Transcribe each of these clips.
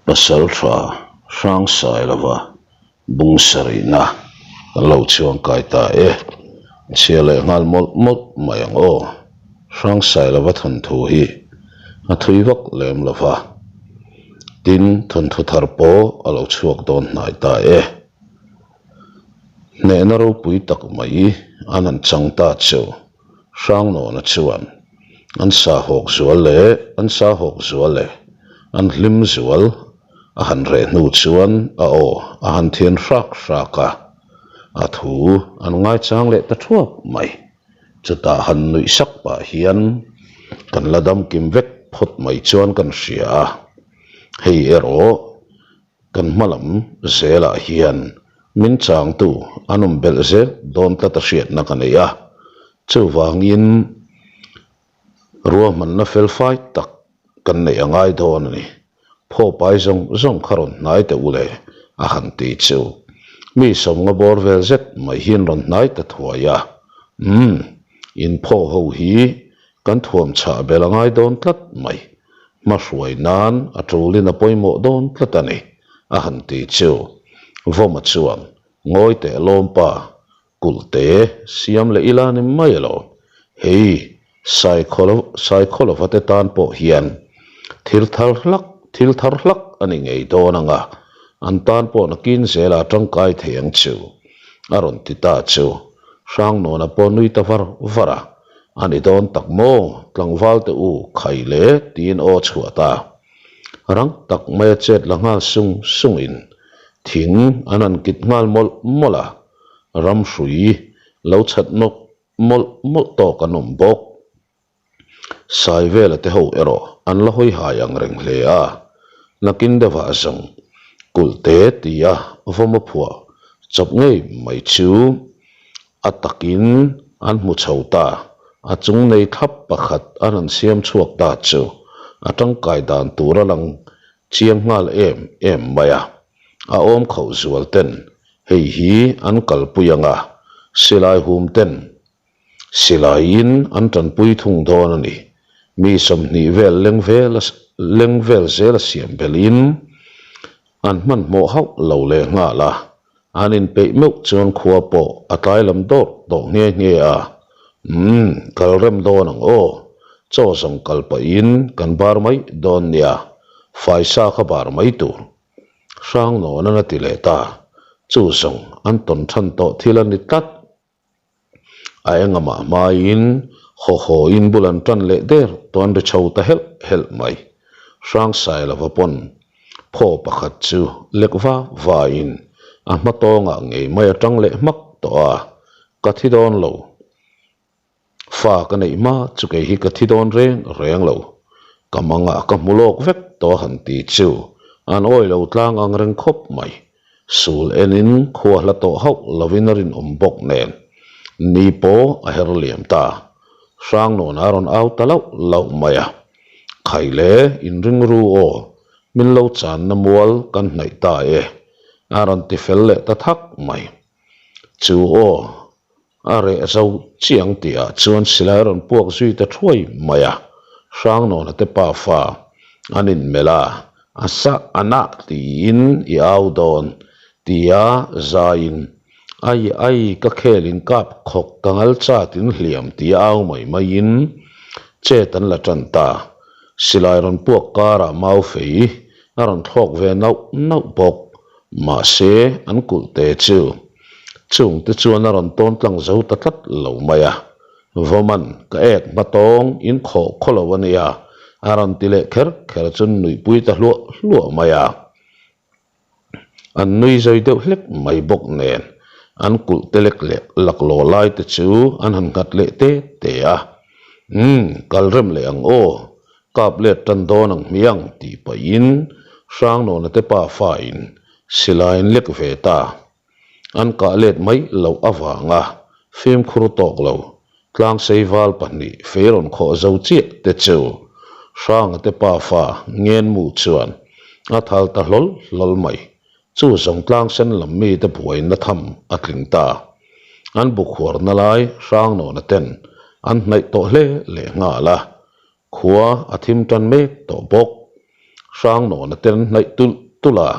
Pasaltha Hrangsailova bung sarihna kan lo chhuangkai ta e. Chhia leh nghal mawlh mawlh mai ang aw. Hrangsailova thawnthu hi a thui vak lem lo va. Tin, thawnthu thar pawh a lo chhuak dawn hnai ta e. Hnehna ropui tak mai an han chang ta chu. Hrangnawna chuan an sahawk zual leh an sahawk zual leh an hlim zual a han reh hnu chuan a aw a han thian hrak hrak a, a thu an ngaichang leh ta thuap mai. Chutah han nuih sak pah hian kan la damkim vek phawt mai chuan kan hria a, hei erawh Kan hma lam zelah hian min changtu an awm belh zel dawn tlat a hriatna ka nei a, chuvangin ruahmanna fel fai tak kan neih a ngai dawn a ni. Phawpai zawng zawng kha rawn hnai teh u le a han ti chu mi sawmnga bawr vel zet mai hian rawn hnai ta thuai a, Umm, in phaw ho hi kan thuam chhah belh a ngai dawn tlat mai. Hmahruai nan a tulin a pawimawh dawn tlat a ni, a han ti chu. Vawma chuan, Ngawi teh lawmpa, kulh te siam leh ila ni mai elo. Hei, Saikhaw Saikhaw te tan pawh hian thil thar hlak thil thar hlak a ni ngei dawn ang a, an tan pawh nakin zela tangkai thei ang chu, a rawn ti ta chu. Hrangnawna pawh nui ta var var a. A ni dawn tak maw? Tlangval te u khai le tiin aw chhuah ta. Rang tak mai a chet la nghal sung sung in thing an han kit nghal mawlh mawlh a, ram hrui lo chhat nawk mawlh mawlh tawk an awm bawk. Saivela te ho erawh an la hawi hai ang reng hle a, nakin deuhah zawng kulh te tia vawm a phuah chawp ngei mai chu A takin an hmu chho ta. A chung nei thlap pakhat an han siam chhuak ta chu a tangkai dan tur a lang chiang nghal em em mai a. A awm khauh zual ten hei hi an kalpui ang a, silai hum ten silaiin an tanpui thung dawn a ni. Mi 20 vel leng vel leng vel zel a siam belhin an hmanhmawh hauh lo leh nghal a. An inpeih meuh chuan khua pawh a tlai lam dawt tawh nghe nghe a, Umm, kal rem dawn ang aw, chaw zawng kal pahin kan bar mai dawn nia, faisa kha bar mai tur. Hrangnawn an a ti leh ta, chu zawng an tawn than tawh thil a ni tlat. A engamah hmaiin haw haw in bul an tan leh der tawh an ri chho ta helh helh mai. Hrangsailova pawn phaw pakhat chu lek va va in a hma tawngah ngei mai a tang leh hmak tawh a, ka thi dawn lo. Fa ka neih hma chu kei hi ka thi dawn reng reng lo. Ka mangah ka hmu lawk vek tawh a han ti chu an awi lo tlang ang reng khawp mai. Sul enin khua hla tawh hauh lovin a rinawm bawk nen ni pawh a her liam ta. Hrangnawn a rawn au ta lauh lauh mai a. Khai le, inring ru aw, min lo channa mual kan hnaih ta e, a rawn ti fel leh ta thak mai. Chu aw, A reh zo chiang tihah chuan silai a rawn puak zui ta thuai mai a, Hrangnawna te pafa an inmelh a, a sa a nah tiin i au dawn tia zaiin ai ai ka khelin kap khawk ka ngal chatin hliam tia au mai maiin chet an la tan ta. Silai rawn puak karah mau fei a rawn thlawk ve nauh nauh bawk. Mahse an kulh te chu Chung te chuan a rawn tawn tlang zo ta tlat lo mai a, Vawman, ka ek hma tawng in khawh khaw lo a nia, a rawn ti leh kher kher chuan nuihpui ta hluah hluah mai a. An nui zai deuh hlek mai bawk nen an kulh te lek leh laklawh lai te chu an han nghat leh te te a. Umm, kal rem leh ang aw, kap let tan dawn ang hmiang tih pahin Hrangnawna te pafa in silai an lek ve ta. An kah let mai loh avanga fimkhur tawk lo tlangsei val pahnih fei rawn khawh zo chiah te chu Hranga te pafa ngenmu chuan a thal ta hlawl hlawl mai. Chu zawng tlangsen lam mite buaina tham a tling ta. An bu khuarna lai Hrangnawna ten an hnaih tawh hle leh nghal a, khua a thim tan mek tawh bawk. Hrangnawna te an hnaih tulh tulh a,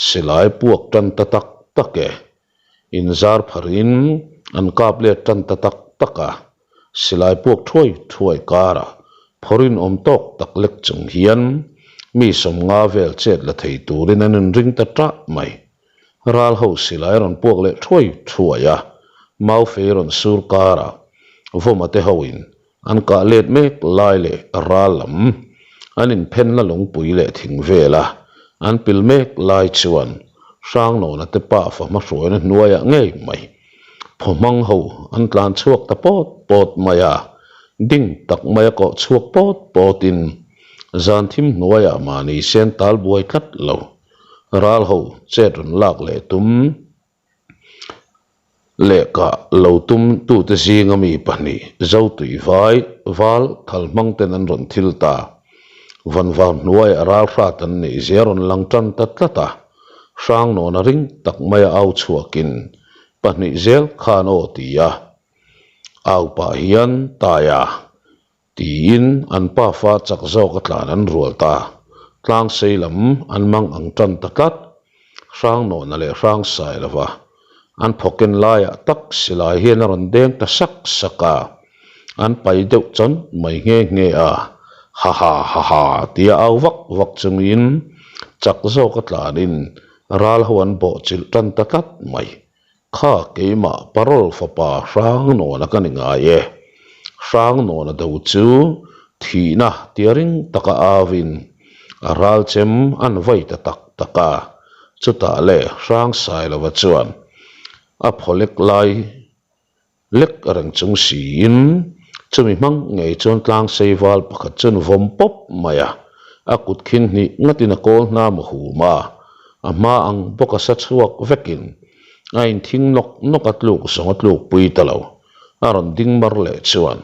silai puak tan ta tak tak e. Inzar pharin an kap let tan ta tak tak a, silai puak thuai thuai karah phawrin awm tawk tak lek chung hian mi sawmnga vel chet la thei turin an inring ta tah mai. Ral ho silai rawn puak leh thuai thuai a, Maufei rawn sur karah Vawma te hoin an kah let mek lai leh ral lam an inphenna lungpui leh thing vela an pil mek lai chuan Hrangnawna te pafa hmahruaina hnuaiah ngei mai phawhmang ho an tlan chhuak ta pawt pawt mai a, ding tak maia kawh chhuak pawt pawtin zan thim hnuaiah mahni sen tal buai tlat lo ral ho chet rawn lak leh tum. Lehkha lo tum tute zinga mi pahnih Zotui vai val thal hmang ten an rawn thil ta. Vanvar hnuaiah ral hrat an nih zia rawn lang tan ta tlat a, Hrangnawna ring tak maia au chhuakin pahnih zel khan aw ti a, au pah hian Taia Tiin an pafa chak zawk a tlan an rual ta. Tlang sei lam an mang ang tan ta tlat. Hrangnawna leh Hrangsai lova an phawken laiah tak silai hian a rawn deng ta sak sak a. An pai deuh chawn mai nghe nghe a, Ha ha ha ha tia au vak vak chungin chak zawk a tlanin ral ho an bawhchilh tan ta tlat mai. Kha keimah parole fapa Hrangnawna ka ni ngai e. Hrangnawna do chu thihna tia ring taka auin a ral chem an vai ta tak tak a. Chutah le Hrangsailova chuan a phawlek lai lek reng chung siin chumi hmang ngei chuan tlangsei val pakhat chuan vawm pawp mai a, a kut khin hnih ngatin a kawl hnam a hum a, a hma ang bawk a sa chhuak vekin a inthing nawk nawk a tluk zawng a tluk pui ta lo. A rawn ding mar leh chuan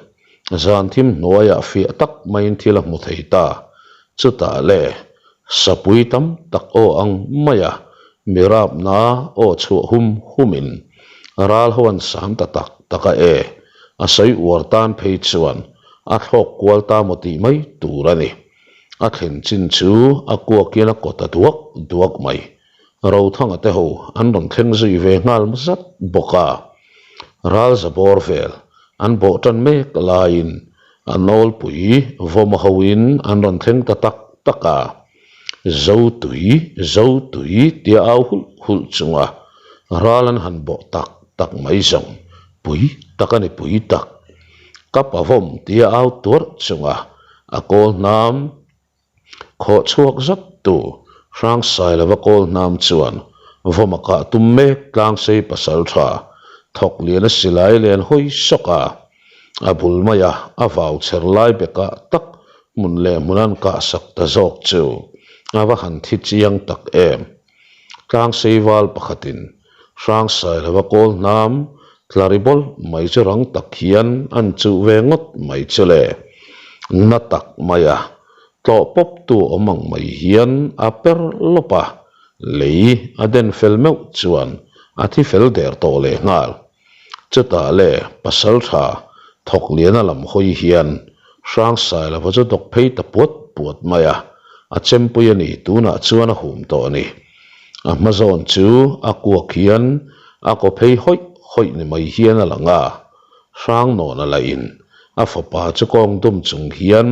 zan thim hnuaiah fiah tak maiin thil a hmu thei ta. Chutah le sapui tam tak aw ang maia mi rapna aw chhuah hum humin ral ho an sam ta tak tak a e, a sawi uar tan phei chuan a thlawk kual ta maw tih mai tur a ni. A thlen chin chu a kuakin a kawt a duak duak mai. Rothanga te ho an rawn thleng zui ve nghal zat bawk a, ral za bawr vel an bawh tan mek laiin a nawlpui vawma hoin an rawn thleng ta tak tak a, Zotui, Zotui tia au hulh hulh chunga ral an han bawh tak tak mai zawng pui tak a ni pui tak. Ka pavawm tia au tuarh chunga a kawl hnam Khawh chhuak zat tu Hrangsailova kawl hnam chuan vawma kah tum mek tlangsei pasal tha thawk lian a silai len hawi sawk a, a bul maia a vau chher lai bekah tak hmun leh hmun an kah sak ta zawk chu a va han thi chiang tak em. Tlangsei val pakhatin Hrangsailova kawl hnam tlari bawlh mai chu rang tak hian an chuh ve ngawt mai chu le. Na tak maia tlawh pawp tu awm ang mai hian a per lawp a, lei a den fel meuh chuan a thi fel der tawh leh nghal. Chutah le pasal tha thawk liana lam hawi hian Hrangsailova chu dawk phei ta puat puat mai a, a chempui a ni tunah chuan a hum tawh a ni. A hma zawn chu a kuak hian a kaw phei hawih hawih ni mai hian a lang a, Hrangnawn a lahin a fapa chu kawng dum chung hian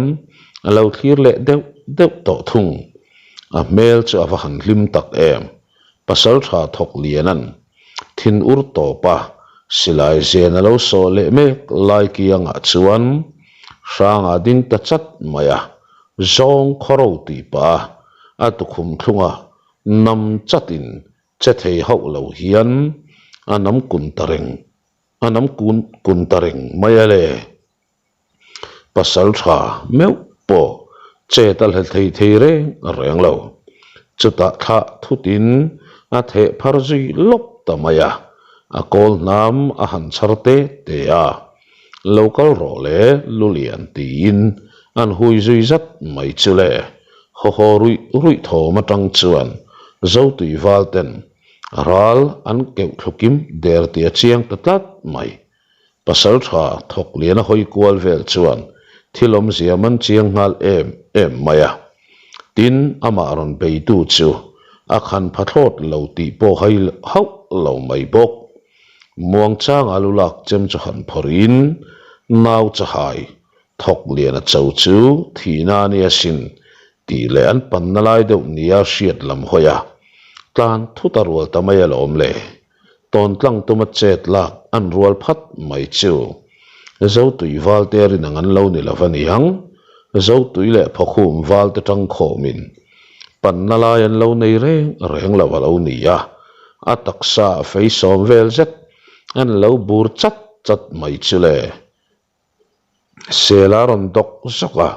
a lo thlir leh deuh deuh tawh thung. A hmel chu a va han hlim tak em! Pasal tha thawk lian an Thin ur tawp a, silai zen a lo sawh leh mek lai kiangah chuan Hranga ding ta chat mai a, zawng khawro tih pah a, a tukhum thlunga nam chatin che thei hauh lo hian a nam kun ta reng, a nam kun kun ta reng mai a le. Pasal tha meuh pawh chet a hla thei thei reng reng lo. Chutah thlah thutin a theh phar zui lawp ta mai a, a kawl hnam a han chhar te te a. Lo kal rawh le Lulian tiin an hui zui zat mai chu le. Haw haw ruih ruih thawm atang chuan Zotui val ten ral an keuh thlukim der tih a chiang ta tlat mai. Pasal tha thawk lian a hawi kual vel chuan thil awmzia man chiang nghal em em mai a. Tin, amah rawn beitu chu a khan pha thlawt lo tih pawh hai hauh lo mai bawk. Muangchanga lu lak chem chu han phawrhin nau chahai thawk lian a cho chu thihna a nia sin tih leh an panna lai deuh nia hriat lam hawi a, tlan thut a rual ta mai alawm le. Tawntlang tuma chet lak an rual phat mai chu Zotui valte a rin ang an lo ni lo va niang. Zotui leh Phawkhum valte tangkhawmin panna lai an lo nei reng reng lo a lo ni a, a taksa a fei sawm vel zet an lo bur chat chat mai chu le. Sela rawn dawk zawk a,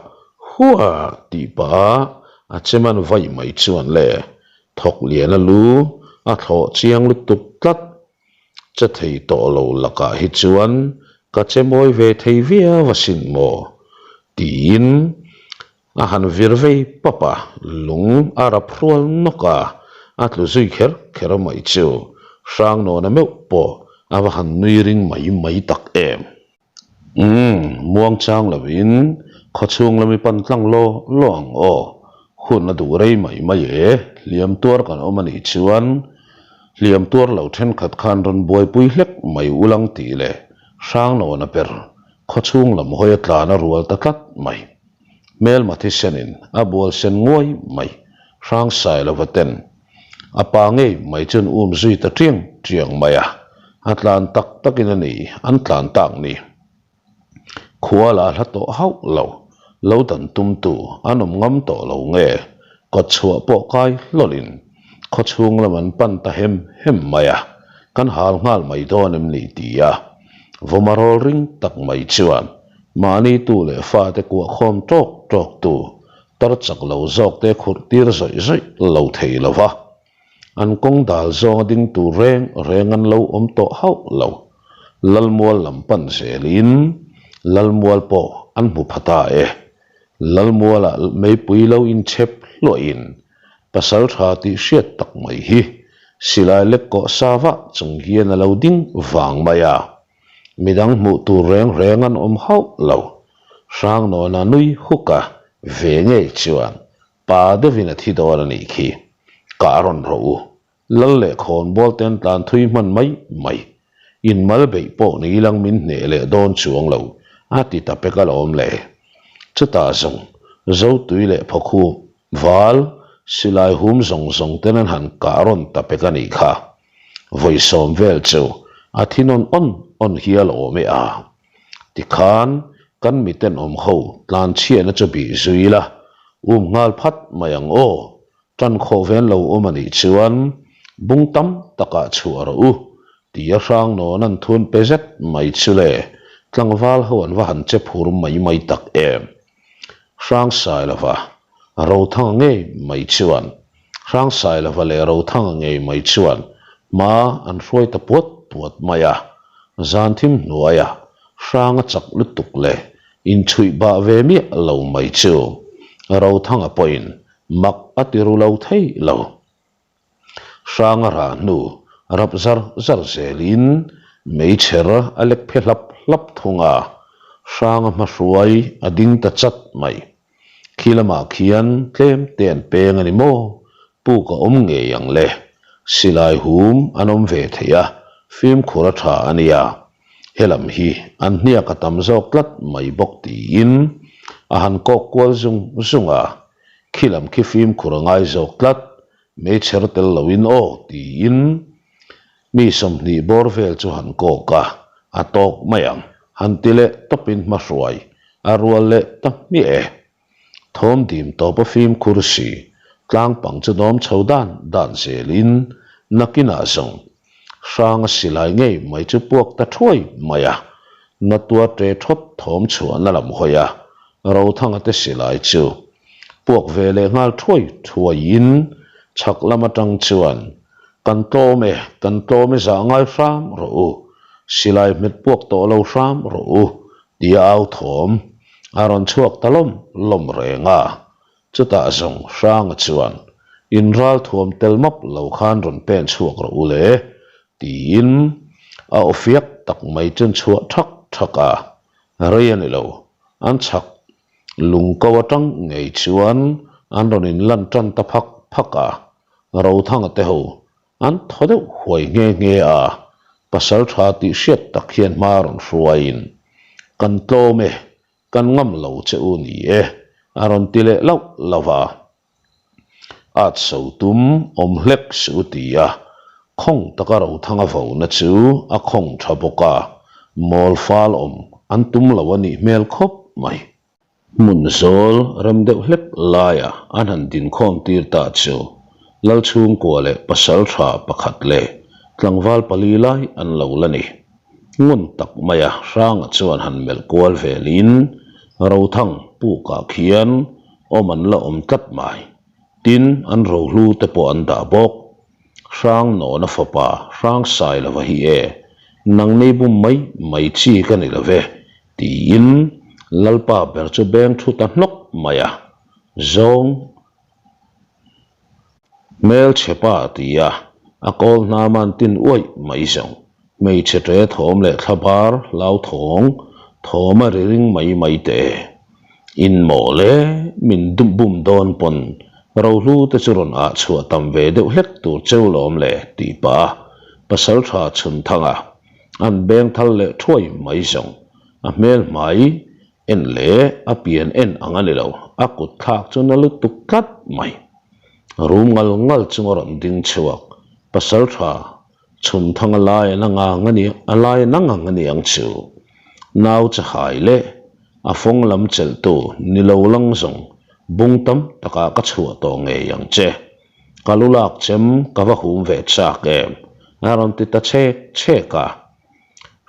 Hua! tih pah a a cheman vaih mai chuan le thawk lian a lu a thlawh chiang lutuk tlat. Che thei tawh lo lakah hi chuan ka che mawi ve thei viau asin maw? tiin a han vir vei pap a, lung a rap hrual nawk a, a tlu zui kher kher mai chu Hrangnawna meuh pawh a va han nui ring mai mai tak em. Umm, muang chang lovin khawchhung lam i pan tlang law law ang aw, hun a duh rei mai mai e, hliam tuar kan awm a nih chuan hliam tuar lo thenkhat khan rawn buaipui hlek mai ulang tih leh Hrangnawna ber khawchhung lam hawi a tlan a rual ta tlat mai. Hmelma thisenin a bual sen nguai mai Hrangsailova ten A pa ngei mai chuan um zui ta tiang tiang mai a, a tlan tak takin a ni, an tlan tak ni. Khua la hla tawh hauh lo, lo dan tumtu an awm ngam tawh lo nge, kawt chhuah pawh kai hlawlhin khawchhung lam an pan ta hem hem mai a, kan hal nghal mai dawn em ni ti a, vawma rawl ring tak mai chuan mahni tu leh fate kuah khawm tawk tawk tu Tar chak lo zawk te khurh tir zawih zawih lo thei lo va, an kawng dal zawnga ding tur reng reng an lo awm tawh hauh lo. Lalmual lam pan zelin Lalmual pawh an hmu pha ta e. Lalmualah meipui lo inchhep hluahin pasal tha tih hriat tak mai hi silai lek kawh sa vah chung hian a lo ding vang mai a. Midang hmuh tur reng reng an awm hauh lo. Hrangnawna nui huk a, ve ngei chuan pa deuhin a thi dawn a nih khi. Kah rawn rawh u. Lal leh khawnbawl ten tlan thui hman mai mai. Inmal beih pawh ni ilang min hneh leh dawn chuang lo, a ti ta pek alawm le. Chutah zawng, Zotui leh Phawkhu val, silai hum zawng zawng ten an han kah rawn ta pek a nih kha. Vawi sawm vel chu a thi nawn awn awn hial awm e a. Tikhan kan miten awm ho tlan chhiahna chu bih zui la, um nghal phat mai ang aw, tan khawh ven lo awm a nih chuan bung tam takah chhuah rawh u tia hrang nawn an thun pe zet mai chu le, tlangval ho an va han che phur mai mai tak em. Hrangsailova Rothanga ngei mai chuan Hrangsailova leh Rothanga ngei mai chuan hma an hruai ta puat puat mai a, zan thim hnuaia Hranga chak lutuk leh inchhuih bah ve miah lo mai chu Rothanga pawhin mak a ti ru lo thei lo. Hranga rah hnu rap zar zar zelin meichher a lek phe hlap hlap thung a, Hranga hmahruai a ding ta chat mai. Khi lamah khian tlem te an peng a ni maw? Puk a awm ngei ang le. Silai hum an awm ve thei a, fimkhur a tha a nia. He lam hi an hniak a tam zawk tlat mai bawk tiin a han kawk kual zung zung a, Khi lam khi fimkhur a ngai zawk tlat, meichher tel loin aw tiin mi 20 bawr vel chu han kawk a, a tawk mai ang, han ti leh tawpin hmahruai a rual leh ta hmiah e. Thawm dim tawp a fimkhur si, tlang pang chu dawm chho dan dan zelin nakinah zawng hrang a silai ngei mai chu puak ta thuai mai a, na tuar ṭe ṭhawt thawm chhuahna lam hawi a, Rothanga te silai chu puak ve leh nghal thuai thuaiin chhak lam atang chuan, Kan tlawm e, kan tlawm e zah ngai hram rawh u, silai hmet puak tawh lo hram rawh u, tia au thawm a rawn chhuak ta lawm lawm reng a. Chutah zawng Hranga chuan, In ral thuam tel map lo khan rawn pen chhuak rawh u le, tiin a aw fiak tak mai chuan chhuah thak thak a. Rei a ni lo, an chhak lung ko atang ngei chuan an rawn inlan tan ta phak phak a, Rothanga te ho an thaw deuh huai nghe nghe a, pasal tha tih hriat tak hian hma rawn hruaiin, Kan tlawm e, kan ngam lo che u ni e, a rawn ti leh lauh lauh a. At so tum awm hlek suh u ti a, khawng taka Rothanga vona chu a khawng tha bawk a, mawl fal awm an tum lo a nih hmel khawp mai. Hmun zawl rem deuh hlek laia an han dinkhawm tir ta chu Lalchhungkua leh Pasaltha pakhat leh tlangval pali lai an lo la ni. Ngun tak maia Hranga chuan han melh kual velin Rothang pukah khian awm an la awm tlat mai. Tin, an rohlu te pawh an dah bawk. Hrang nawna fapa Hrang sai lova hi e, nang nei bum mai mai chi ka ni love, tiin Lalpa ber chu beng thu ta hnawk mai a, zawng Hmelchhe pa ti a, a kawl hnam an tin uaih mai zawng. Hmeichhe ṭe thawm leh thlabar hlauthawng thawm a ri ring mai mai teh. In maw le, min bum dawn pawn rohlu te chu rawn ah chhuah tam ve deuh hlek tur cheu lawm le tih pah a pasalṭha chhun thang a, an beng thal leh ṭhuai mai zawng. A hmel hmai En leh a pian en ang a ni lo, a kut thlak chu na lutuk tlat mai. Rum ngal ngal chung a rawn ding chhuak, pasal tha chhun thang a lai a ngang a ni, a lai a ngang a ni ang chu. Nau chahai leh a fawng lam chelhtu ni lo lang zawng bung tam takah ka chhuah tawh ngei ang che. Ka lu lak chem ka va hum ve chak em, a rawn ti ta chhek chhek a.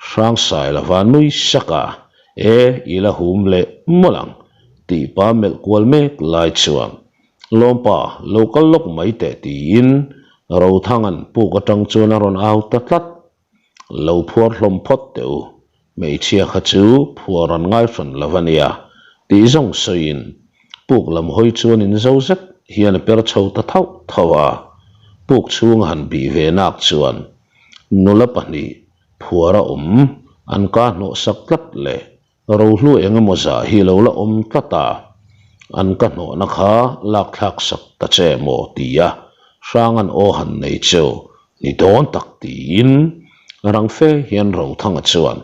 Hrangsai lova nui sak a, E, i la hum leh mawlh ang, tih pa melh kual mek lai chuan, Lawmpa, lo kal lawk mai teh tiin Rothanga'n puk atang chuan a rawn au ta tlat. Lo phuar hlawm phawt teh u, hmeichhia kha chu phuar an ngai hran lo a nia, tih zawng sawiin puk lam hawi chuan in zo zet hian a per chho ta thauh thauh a, puk chhunga han bih ve nak chuan Nula pahnih phuara awm an ka hnawh sak tlat leh rohlu eng emaw zah hi lo la awm tlat a, an ka hnawhna kha lak thlak sak ta che maw tia Hranga'n aw han nei cheu ni dawn tak tiin rang fe hian Rothanga chuan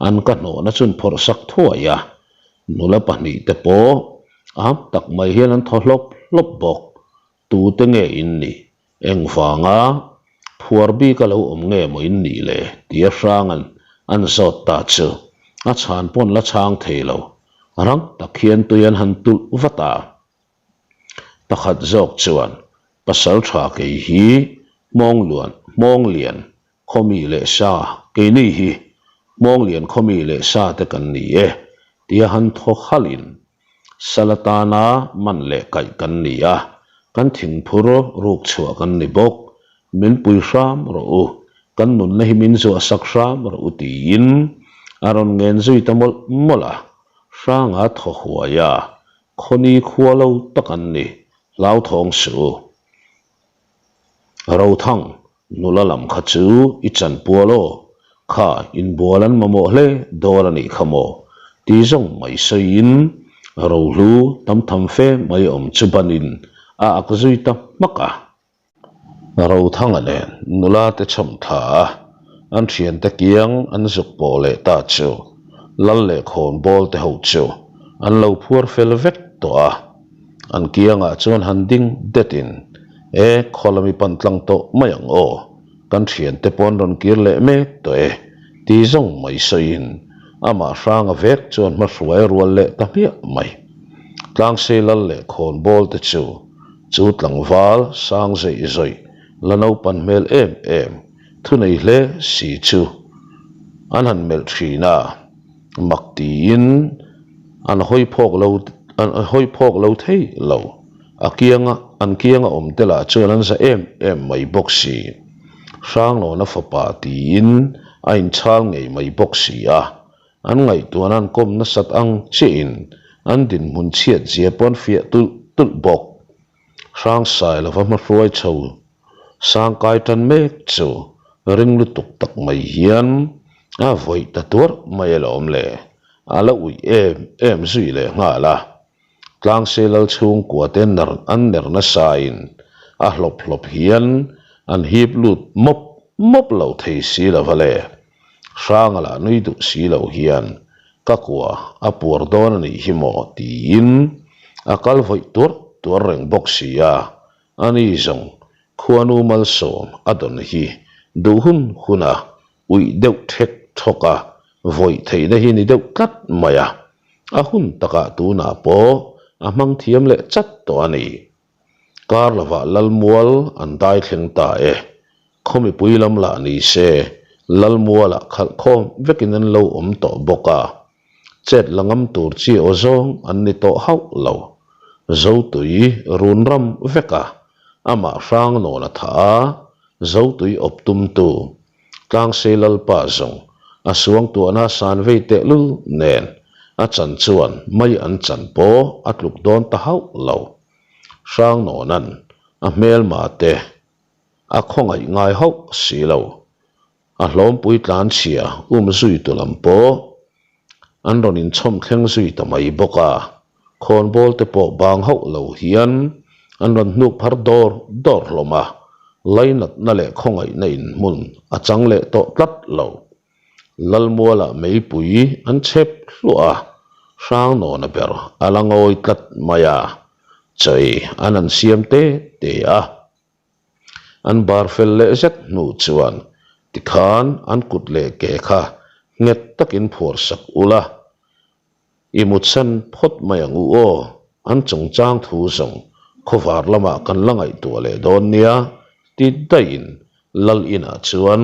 an ka hnawhna chun phawrh sak thuai a, nula pahnih te pawh am tak mai hian an thaw hlawp hlawp bawk. Tute nge in nih? Engvanga phuar bik a lo awm nge maw in nih le? tia Hranga'n an zawt ta chu a chhan pawn la chhang thei lo. Rang tak hian tui an han tulh vat a. Pakhat zawk chuan, Pasal tha kei hi Hmawngluan, Hmawnglian, Khawmi leh sa, keini hi Hmawnglian Khawmi leh sa te kan ni e, tia han thaw halhin Sal atana man leh kaih kan ni a, kan thingphur ruk chhuah kan ni bawk. Min pui hram rawh u, kan nunna hi min zuah sak hram rawh u tiin a rawn ngen zui ta mawlh mawlh a. Hranga thaw huai a, khawni khua lo tak an ni, hlauthawng suh u. Rothang, nula lam kha chu i chanpual aw, kha inbual an mamawh hle dawn a nih kha maw? ti zawng mai sawiin rohlu tam tham fe mai awm chu banin a ak zui ta hmak a. Rothanga nen nula te chhawm thla a, an thiante kiang an zuk pawh leh ta chu Lal leh khawnbawl te ho chu an lo phuar fel vek tawh a. An kiangah chuan han ding detin, E, khaw lami pan tlang tawh mai ang aw, kan thiante pawn rawn kir leh mek tawh e, ti zawng mai sawiin amah hranga vek chuan hmahruai a rual leh ta hmiah mai. Tlangsei lal leh khawnbawl te chu chu tlangval sang zeih zawih la naupan hmel em em thunei hle si chu an han melh thin a. Mak tiin an hawi phawk lo an hawi phawk lo thei lo. A kianga an kianga awm te lah chuan an za em em mai bawk si. Hranglawna fapa tiin a inchhal ngei mai bawk si a. An ngaihtuahna an kawm nasat ang chiahin an dinhmun chhiat zia pawh an fiah tulh tulh bawk. Hrangsai lova hmahruai chho Sangkai tan mek chu ring lutuk tak mai hian a vawih ta tuarh mai alawm le, a la uih em em zui leh nghal a. Tlangsei lal chhungkua te ner an ner nasain a hlawp hlawp hian an hip lut mawp mawp lo thei si lo va le. Hranga lah nui duh si lo hian ka kua a puar dawn a nih hi maw tiin a kal vawih tuar tuar reng bawk si a, ani zawng khuanu malsawm a dawn hi duh hun hun a uih deuh thek thawk a vawih theihna hi ni deuh tlat mai a, a hun takah tunah pawh a hmang thiam leh chat tawh a ni. Kar lovah Lalmual an dai thleng ta e. Khaw mipui lam lah ni se, Lalmualah khalh khawm vekin an lo awm tawh bawk a. Chet la ngam tur chi aw zawng an ni tawh hauh lo. Zotui run ram vek a, amah hrang nawn a thah a, Zotui awp tumtu Tlangsei Lalpa zawng a suangtuahna san vei tehlul nen a chan chuan mai an chan pawh a tluk dawn ta hauh lo. Hrangnawnan a hmelma te a khawngaih ngai hauh si lo. A hlawmpui tlanchhia um zui tu lam pawh an rawn inchhawm thleng zui ta mai bawk a, khawnbawl te pawh bang hauh lo hian an rawn hnuk phar dawr dawr hlawm a, lainatna leh khawngaihna inhmun a chang leh tawh tlat lo. Lalmualah meipui an chhep hluah a, Hrangnawna ber a la ngawi tlat mai a, chawi an han siam te te a. An bar fel leh zet hnu chuan tikhan an kut leh ke kha nghet takin phuar sak ula, i mutsan phawt mai ang u aw, an chungchang thu zawng khawvar lamah kan la ngaihtuah leh dawn nia ti daihin Lal inah chuan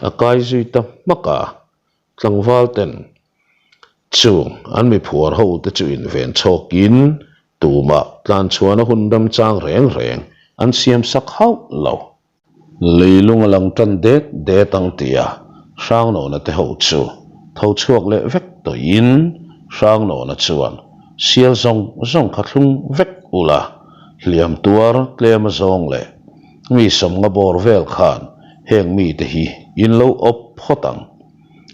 a kai zui ta hmak a, Tlangval ten chung an mi phuar ho te chu inven chhawkin tumah tlanchhuahna hun remchang reng reng an siam sak hauh lo. Leilung a lang tan det det ang tia Hrangnawna te ho chu tho chhuak leh vek tawhin Hrangnawna chuan sial zawng zawng kha thlung vek ula, hliam tuar tlem a zawng leh mi sawmnga bawr vel khan heng mite hi in lo awp phawt ang.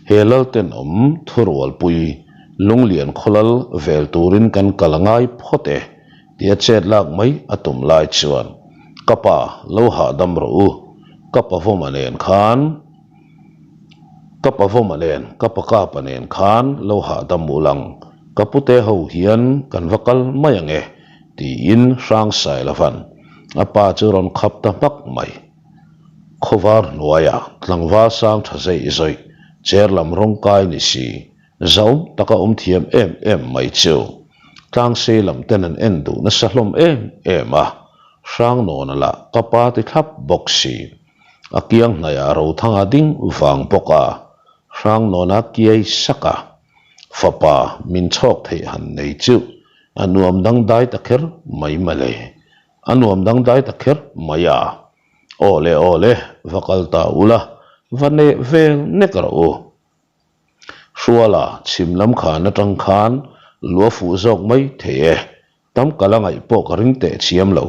He Laltenawm thurualpui Lunglian khawlal vel turin kan kal a ngai phawt e tia chet lak mai a tum lai chuan ka pa lo hahdam rawh u, ka pavawma nen khan ka pavawma nen ka pakapa nen khan lo hahdam ul ang, ka pute ho hian kan va kal mai ang e tiin Hrangsailava'n a pa chu rawn khap ta hmak mai. Khawvar hnuaia tlangval sang tha zeih zawih chair lam rawng kai ni si, zau taka awm thiam em em mai chu tlangsei lam ten an en duh nasa hlawm em em a, Hrangnawna lah ka pa ti thlap bawk si. A kiang hnaihah Rothanga ding vang bawk a, Hrangnawna kiai sak a, fapa min chhawk theih han nei chu a nuam dangdai ta kher mai mawle. A nuam dangdai ta kher mai a. Aw le aw le, va kal ta ula, va neh vel nek rawh u. Hruala chhim lam khan atang khan lua fuh zawk mai thei e. Tam kal a ngaih pawh ka ring teh chiam lo.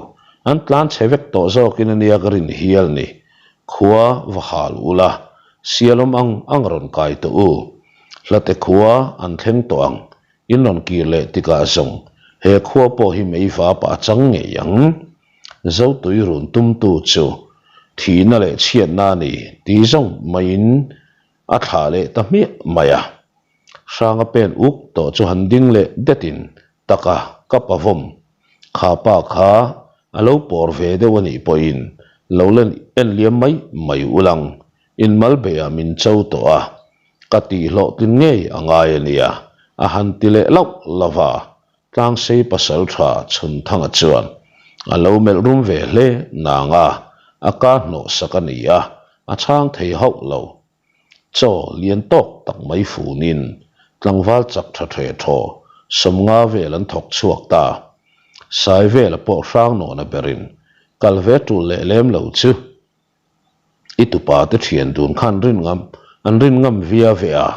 An tlan chhe vek tawh zawkin a nia ka rin hial ni. Khua va hal ula, sialawm ang ang rawn kai tawh u. Hlate khua an thleng tawh ang In rawn kir leh tikah zawng he khua pawh hi meiva pah a chang ngei ang. Zotui run tumtu chu thihna leh chhiatna a ni ti zawng maiin a thlah leh ta hmiah mai a. Hranga pen uk tawh chu han ding leh detin taka ka pavawm kha pa kha a lo pawr ve deuh a nih pawhin lo len en liam mai mai ulang Inmalbeia min cho tawh a, ka tihhlawhtlin ngei a ngai a nia, a han ti leh lauh lauh a. Tlangsei pasaltha Chhunthanga chuan a lo melh rum ve hle nang a, a ka hnawh sak a ni a, a chhang thei hauh lo. Chaw lian tawk tak mai funin tlangval chak tha the thaw sawmnga vel an thawk chhuak ta. Saivela pawh Hrangnawna berin kal ve tul leh lem lo chu I tupa te thian dun khan rin ngam an rin ngam via ve a,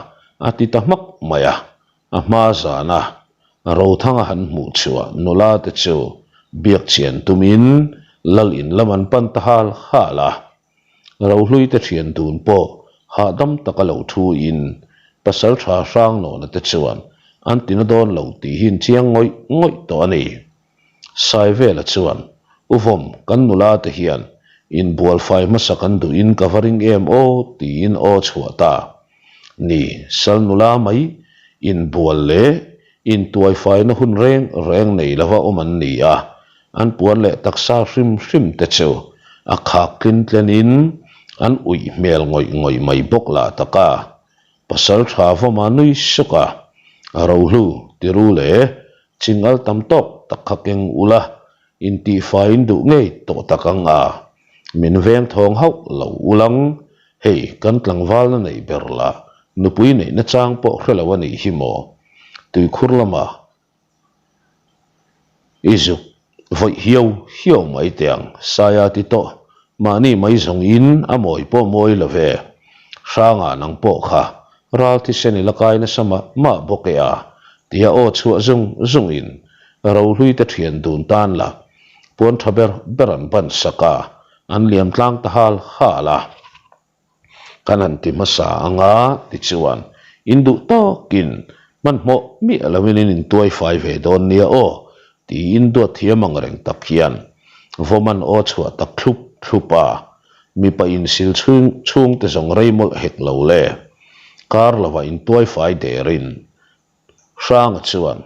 a ti ta hmak mai a. A hma zana Rothanga han hmuh chhuah nula te chu biak chian tumin lal in lam an pan ta hal hal a. Rohlui te thian dun pawh hahdam taka lo thu in Pasaltha Hrangnawna te chuan. An tina dawn lo tih hi in chiang ngawih ngawih tawh a ni. Saivela chuan, U Vawm, kan nula te hian inbual fai hmasa kan duhin ka va ring em aw tiin aw chhuah ta. Ni, sal nula mai inbual leh intuai faina hun reng reng nei lova awm an ni a, an puan leh taksa hrim hrim te chu a khak tlin tlenin an uih hmel ngawih ngawih mai bawk lah tak a. Pasal tha vawma nui suk a, Rohlu, tiru leh chingal tam tawk tak kha keng ula, intihfaiin duh ngei tawh tak ang a, min veng thawng hauh lo ulang, hei kan tlangvalna neih ber lah nupui neihna chang pawh hre lo a nih hi maw? Tuikhur lama I zuk vawih hiau hiau mai teh ang, Saia ti tawh. Mahni mai zawng in a mawi pawh mawi lo ve. Hranga nang pawh kha ral thisen i la kai nasa mah mah bawk e a, tia aw chhuah zung zung in Rohlui te thian dun tan la puan tha ber ber an ban sak a, an liam tlang ta hal hal a. Kan han ti hmasa ang a, tichuan, in duh tawkin hmanhmawh miah loin in intuai fai ve dawn nia aw, tiin duat thiam ang reng tak hian Vawman aw chhuah tak thlup thlup a, mipa insil chhung chhungte zawng rei mawlh hek lo le. Kar lovah intuai fai derin Hranga chuan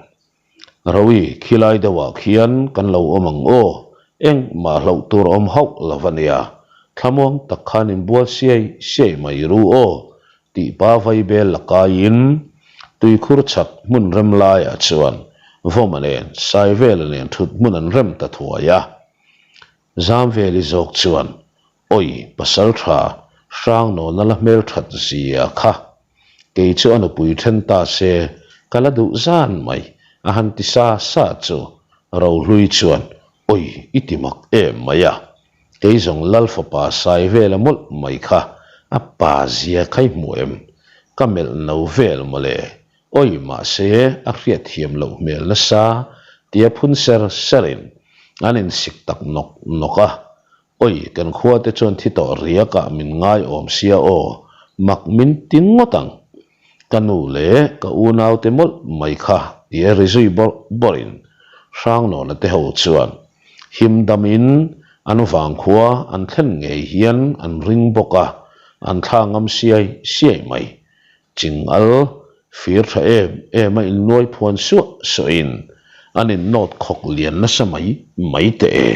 Rowi, khilai deuhah khian kan lo awm ang aw, engmah hlauh tur awm hauh lo va nia, thlamuang tak khan inbual siai siai mai ru aw, tih pa vaibel la kaiin tuikhur chhak hmun rem laiah chuan Vawma nen Saivela nen thut hmun an rem ta thuai a. Zamveli zawk chuan, Awi, pasal tha, Hrangnawna la hmel that zia kha. Kei chu a nupui then ta se, ka la duh zan mai, a han ti sa sa chu. Rohlui chuan, Awi, i ti mak em mai a. Kei zawng Lal fapa Saivela mawlh mai kha, a pa zia kha i hmu em? Ka melh no vel mawle, Awi mahse a hriatthiam loh hmel nasa tia phun ser serin an insik tak nawk nawk a. Awi kan khua te chuan thi tawh riakah min ngai awm sia aw, mak min ti ngawt ang. Ka nu leh ka unaute mawlh mai kha tia ri zui bawrh bawrhin Hrangnawna te ho chuan him damin an vangkhua an thlen ngei hian an ring bawk a, an thla ngam siai siai mai. Chingal, fir tha em em a innuai phuan suah suahin an innawt khawk lian nasa mai mai teh e.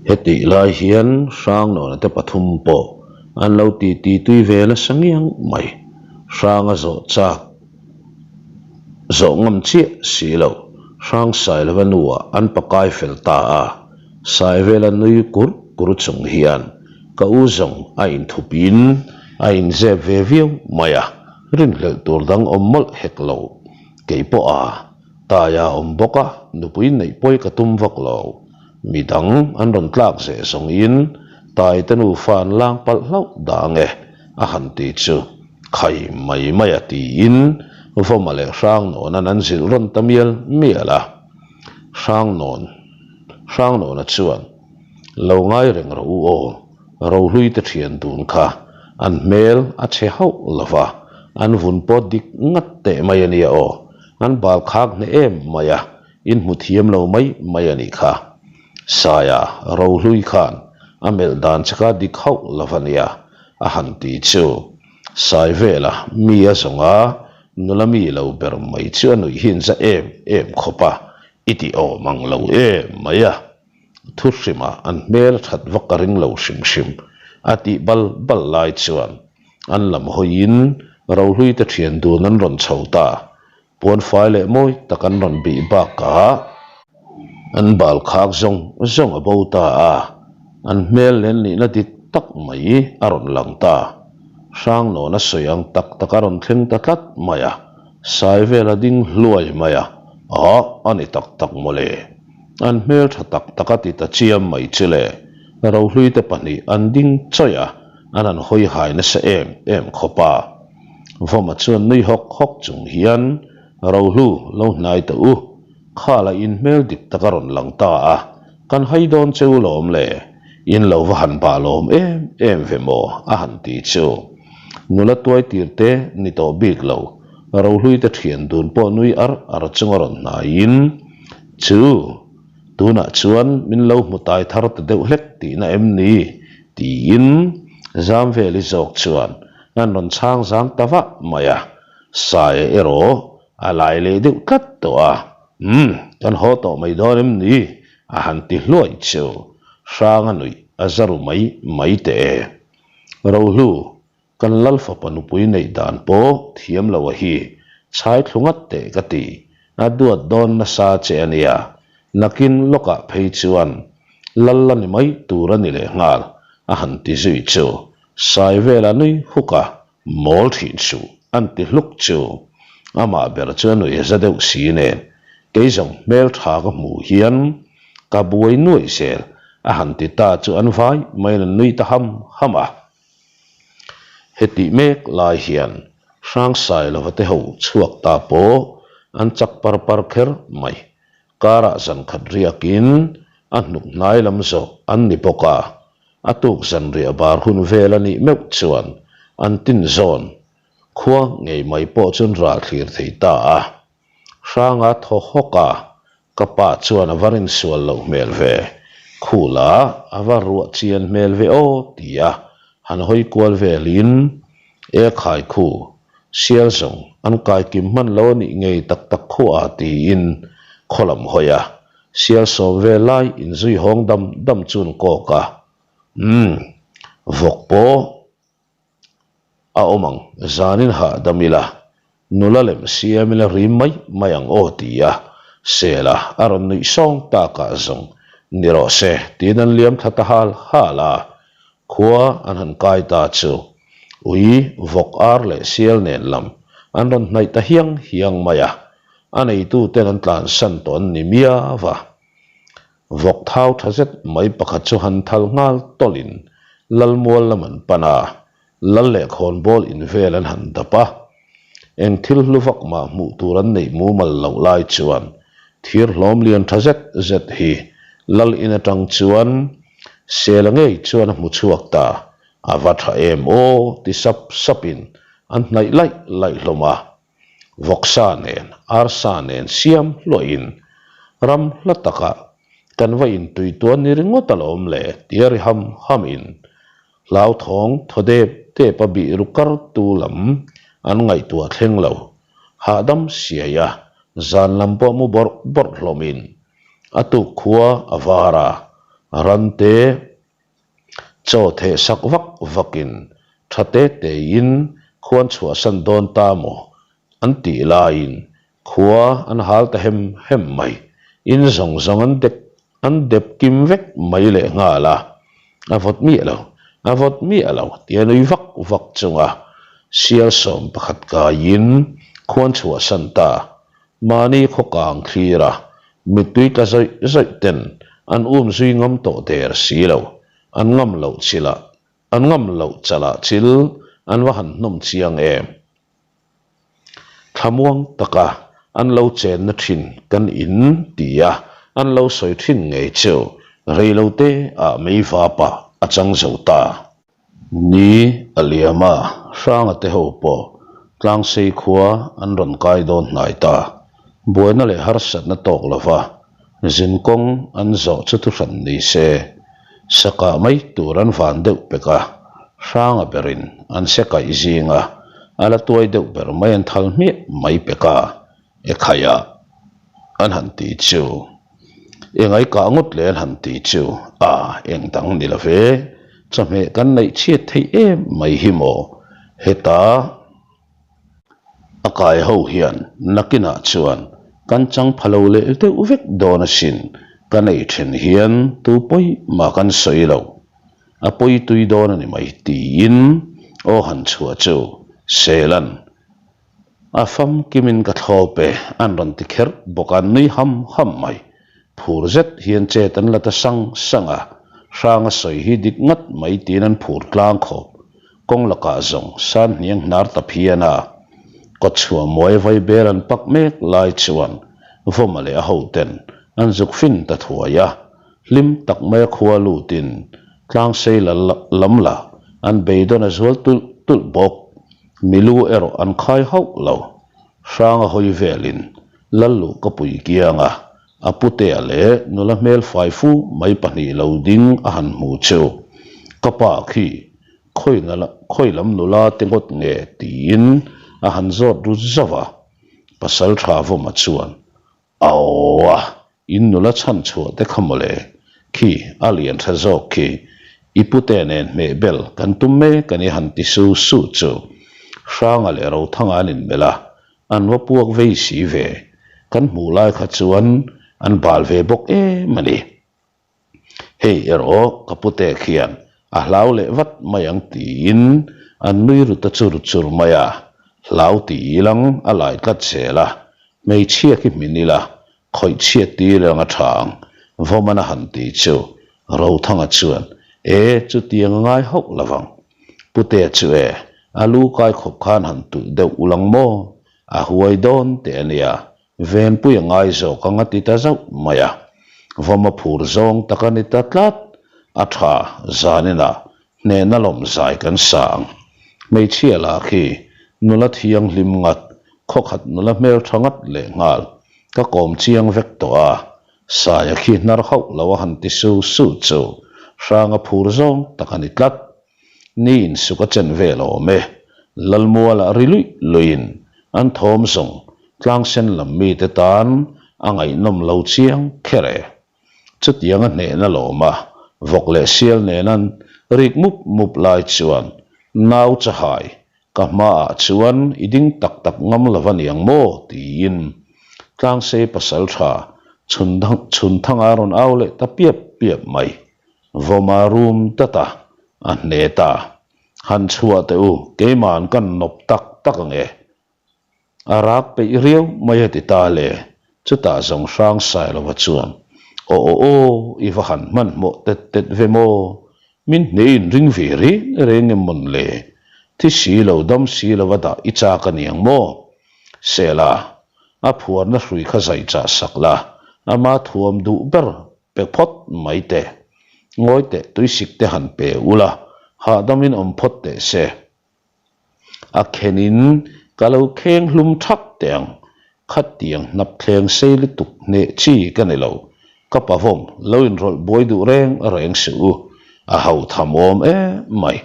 Hetih lai hian Hrangnawna te pathum pawh an lo titi tui ve nasa ngiang mai. Hranga zawh chak zawh ngam chiah si lo, Hrang Sailova nuah an pakai fel ta a, Saivela nui kur kur chung hian Ka u zawng a inthupin a inzep ve viau mai a, rinhlelh tur dang awm mawlh hek lo. Kei pawh a taia awm bawk a, nupui neih pawi ka tum vak lo. Mi dang an rawn tlak zeh zawngin tai te nufa an lang palh hlauh dah ang e, a han ti chu khai mai mai a tiin Vawma leh Hrangnawn-an an zilh rawn ta mial mial a. Hrangnawn Hrangnawna chuan. Lo ngai reng rawh u aw, Rohlui te thian dun kha an hmel a chhe hauh lo va, an vun pawh dik ngat teh mai a nia aw, an bal khak hneh em mai a, in hmu thiam lo mai mai a nih kha. Saia, Rohlui khan a melh dan che kha dik hauh lo va nia, a han ti chu. Saivela mi a zawng a, nula mi lo ber mai chu a nuih hin za em em khawp a, i ti awm ang lo em mai a. Thu hrimah an hmel a that vak a ring lo hrim hrim a tih bal bal lai chuan an lam hawiin Rohlui te thian dun an rawn chho ta. Puanfai leh mawi tak an rawn bih bakah an bal khak zawng zawng a bo ta a, an hmel len nihna dik tak mai a rawn lang ta. Hrangnawn a sawi ang tak tak a rawn thleng ta tlat mai a, Saivel a ding hluai mai a, Ah, a ni tak tak mawle. An hmel tha tak tak a ti ta chiam mai chu le. Rohlui te pahnih an ding chawih a, an han hawi hai nasa em em khawp a. Vawma chuan nui hawk hawk chung hian, Rohlu, lo hnai tawh u. Khala in hmel dik tak a rawn lang ta a, kan hai dawn che u lawm le. In lo va han bah lawm em em ve maw? a han ti chu. Nula tuai tir te ni tawh bik lo. Rohluite thian dun pawh nui ar ar chunga rawn hnaiin, Chu, tunah chuan min lo hmu tai thar ta deuh hlek tihna em ni? tiin Zamveli zawk chuan an rawn chhang zang ta vah mai a, Saia erawh a lai leh deuh tlat tawh a, Umm, kan haw tawh mai dawn em ni? a han ti hluai chu Hranga nuih a za ru mai mai teh e. Rohlu, kan Lal fapa nupui neih dan pawh thiam lo a hi, chhai thlu ngat teh ka ti, a duat dawn nasa che a nia, nakin lawkah phei chuan Lal la ni mai tur a ni leh nghal, a han ti zui chu Saivela nui huk a, Mawl thin suh, an ti hluk chu. Amah ber chu a nuih a za deuh si nen, kei zawng hmel tha ka hmuh hian ka buai nuaih zel, a han ti ta chu an vai maiin an nui ta ham ham a. Hetih mek lai hian Hrangsailova te ho chhuak ta pawh an chak par par kher mai. Karah zan khat riakin a hnuk hnai lam zawh an ni bawk a, a tuk zanriah bar hun vel a nih meuh chuan an tin zawn khua ngei mai pawh chuan ral thlir thei ta a. Hranga thaw hawk a, ka pa chuan a va rinsual loh hmel ve, khula a va ruah chian hmel ve aw ti a han hawi kual velin e khai khu Sial zawng an kai kim hman lo a nih ngei tak tak khuah a tiin khaw lam hawi a, sial sawm vel lai inzui hawng dam dam chu an kawk a, Umm, vawk pawh a awm ang, zanin hahdam ila, nula lem siam ila rim mai mai ang aw ti a, Sela a rawn nuih sawng takah zawng ni rawh se tiin an liam thla ta hal hal a, Khua an han kai ta chu ui, vawk ar leh sial nen lam an rawn hnaih ta hiang hiang mai a, a neituten an tlansan tawh an ni miau a. Vawk thau tha zet mai pakhat chu han thal nghal tawlhin Lalmual lam an pan a, Lal leh khawnbawl in vel an han dap a. Eng thil hlu vak mah hmuh tur an neih mumal loh lai chuan thir hlawm lian tha zet zet hi Lal in atang chuan Sela ngei chuan a hmu chhuak ta, a va tha em aw ti sap sapin an hnaih laih laih hlawm a. Vawksa nen, arsa nen siam hluahin ram hla takah kan va intui tuan ni ringawt alawm le tia ri ham hamin Hlauthawng thaw dep dep a bih ru kar tu lam an ngaihtuah thleng lo. Hahdam siai a, zan lam pawh mu bawrh bawrh hlawmin a tuk khua a var a, rante chaw theh sak vak vakin tha te tein khuan chhuahsan dawn ta maw an tih laiin khua an hal ta hem hem mai. In zawng zawng an dek An dep kim vek mai leh nghal a, a vawt miah lo, a vawt miah lo tia nui vak vak chunga sial 11 kaiin khuan chhuahsan ta. Mahni khaw kang thlir a, mittui tla zawih zawih ten an um zui ngam tawh der si lo, an ngam loh chilah, an ngam loh chalah chil an va han hnawm chiang em. Thlamuang taka an lo chenna thin kan in ti a, an lo sawi thin ngei chu reilote ah mei vapa a chang zo ta. Ni a liam a, Hranga te ho pawh Tlangsei khua an rawn kai dawn hnai ta. Buaina leh harsatna tawk lova zin kawng an zawh chu thuhran ni se, sakah mai tur an van deuh pek a, hranga berin an se kaih zing a, a la tuai deuh ber mai an thal hmiah mai pek a, ekhaiah an han ti chu. Engai kah ngawt leh an han ti chu, a eng dang ni lo ve, chawhmeh kan neih chhiat theih em mai hi maw, heta. A kai ho hian nakinah chuan kan chang pha lo leh deuh vek dawn asin, ka nei then hian tu pawi mah kan sawi lo, a pawi tui dawn a ni mai tiin aw han chhuah chu Selan a famkimin ka thlawp e an rawn ti kher bawk a, an nui ham ham mai. Phur zet hian chet an la ta sang sang a, hranga sawi hi dik ngat mai tiin an phur tlang khawp. Kawng lakah zawng san hniang hnar ta phian a, kawtchhuah muai vai bel an pak mek lai chuan Vawma leh a hoten an zuk fin ta thuai a, hlim tak maia khua lutin tlangsei la lam la an beidawn a zual tulh tulh bawk. Milu erawh an khai hauh lo. Hranga hawi velin Lalluh ka pui kianga a putea leh nula hmel fai fu mai pahnih lo ding a han hmu chu ka pa khi khawi lam nula te ngawt nge tiin a han zawt ru zauh a. Pasal tha Vawma chuan Aw a, in nula chhan chhuah te kha mawle, khi a lian tha zawk khi, i pute nen hmeh bel kan tum mek a ni han ti su su chu Hranga leh Rothanga an inmelh a, an va puak vei si ve, kan hmuh lai kha chuan an bal ve bawk em a ni. Hei erawh ka pute khian a hlau leh vat mai ang tiin an nui ru ta chur chur mai a, hlau ti ilang a lai tlat zel a, hmeichhia khi hmin ila khawih chhiat tir ang a tha ang, Vawmana han ti chu Rothanga chuan e chutiang a ngai hauh lo vang. Pute chu e a lu kai khawp khan han tulh deuh ulang maw? A huai dawn teh a nia, Venpui a ngai zawk ang a ti ta zauh mai a. Vawma phur zawng tak a ni ta tlat. A tha, zaninah hnehna lawm zai kan sa ang. Hmeichhia lah khi nula thianghlim ngat, khawkhat nula hmeltha ngat leh nghal. Ka kawm chiang vek tawh a, Saia khi hnar hauh lo a han ti su su chu Hranga phur zawng tak a ni tlat. Ni insuk a chen vel awm e. Lalmualah ri luih luihin an thawm zawng tlangsen lam mite tan a ngaihnawm lo chiang kher e. Chutiang a hnehna lawm a, vawk leh sial nen an rik mup mup lai chuan nau chahai ka hmaah chuan i ding tak tak ngam lo a niang maw tiin Tlangsei pasaltha Chhunthanga rawn au leh ta piap piap mai. Vawma rum dat a, a hne ta. Han chhuah teh u, keima'n kan nawp tak tak ang e. A rak peih riau mai a ti ta le, chutah zawng hrang Sailova chuan, Aw aw aw, i va han hmanhmawh tet tet ve maw? Min hne in ring ve reng reng em mawn le? Thi si lo, dam si lova dah i chak a niang maw? Sela, a phuarna hrui kha zai chah sak la, ama thuam duh ber Pe phawt mai teh. Ngawi teh tuisik te han pe ula, hahdamin awm phawt teh se. A khenin ka lo kheng hlum thak teh ang. Khatiang hnap thleng sei lutuk hneh chi ka ni lo. Ka pavawm lo inrawlh buai duh reng reng suh u. A ho tham awm em mai.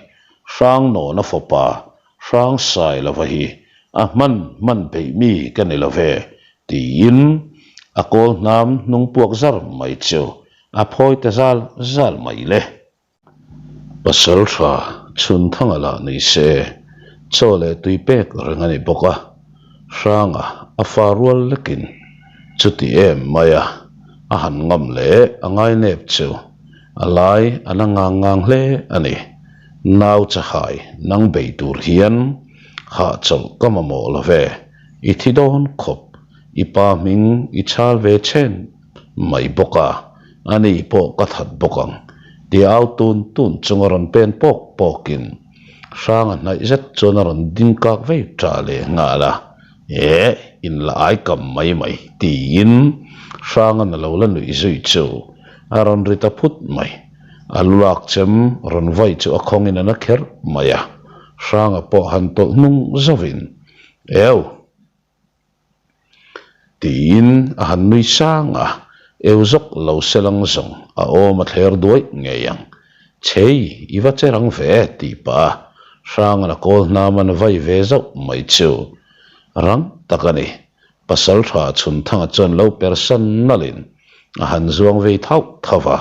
Hrang nawna fawpa hrang sai lova hi a hman hman peih mi ka ni lo ve tiin a kawl hnam hnung puak zar mai chu a phawi ta zal zal mai le. Pasal tha chhun thanga lah ni se chaw leh tui pek reng a ni bawk a, Hranga a fa rual lekin chuti em mai a a han ngam leh a ngainep chu a lai a la ngang ngang hle a ni. Nau chahai nang bei tur hian hahchawlh ka mamawh lo ve. I thi dawn khawp, i pa hming i chhal ve chhen mai bawk a, ani pawh ka that bawk ang, tia au tun tun chung a rawn pen pawk pawkin Hranga hnaih zet chuan a rawn ding kak vei ta leh nghal a, Eh, in la ai kam mai mai, tiin Hranga'n a lo la nuih zui chu a rawn ri ta phut mai. A lu lak chem rawn vai chu a khawngin a na kher mai a, Hranga pawh han tawlh hnung zauhin Eu! Tiin a han nui sang a, eu zawk lo se lang zawng a awm a thler duai ngei ang. Chhei, i va che rang ve, tih pah a, Hrangan a kawl hnam an vai ve zauh mai chu. Rang tak a ni. Pasal tha Chhunthanga chuan lo per san nalhin a han zuang vei thauh thauh va,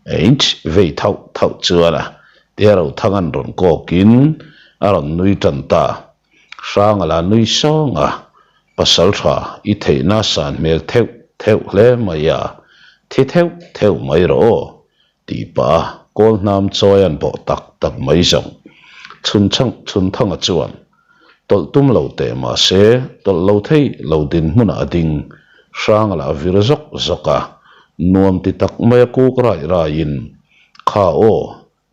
Einch vei thauh thauh chuan a tia Rothanga'n rawn kawkin a rawn nui tan ta. Hranga la nui sawng a, pasal tha i theihna san hmel theuh theuh hle mai a, thi theuh theuh mai rawh aw, tih pah a kawl hnam chawi an bawh tak tak mai zawng. Chhunchhang Chhunthanga chuan tawlh tum lo teh mahse tawlh lo thei lo dinhmunah a ding, Hranga lah vir zawk zawk a, nuam ti tak mai a kuk raih raihin, Kha aw,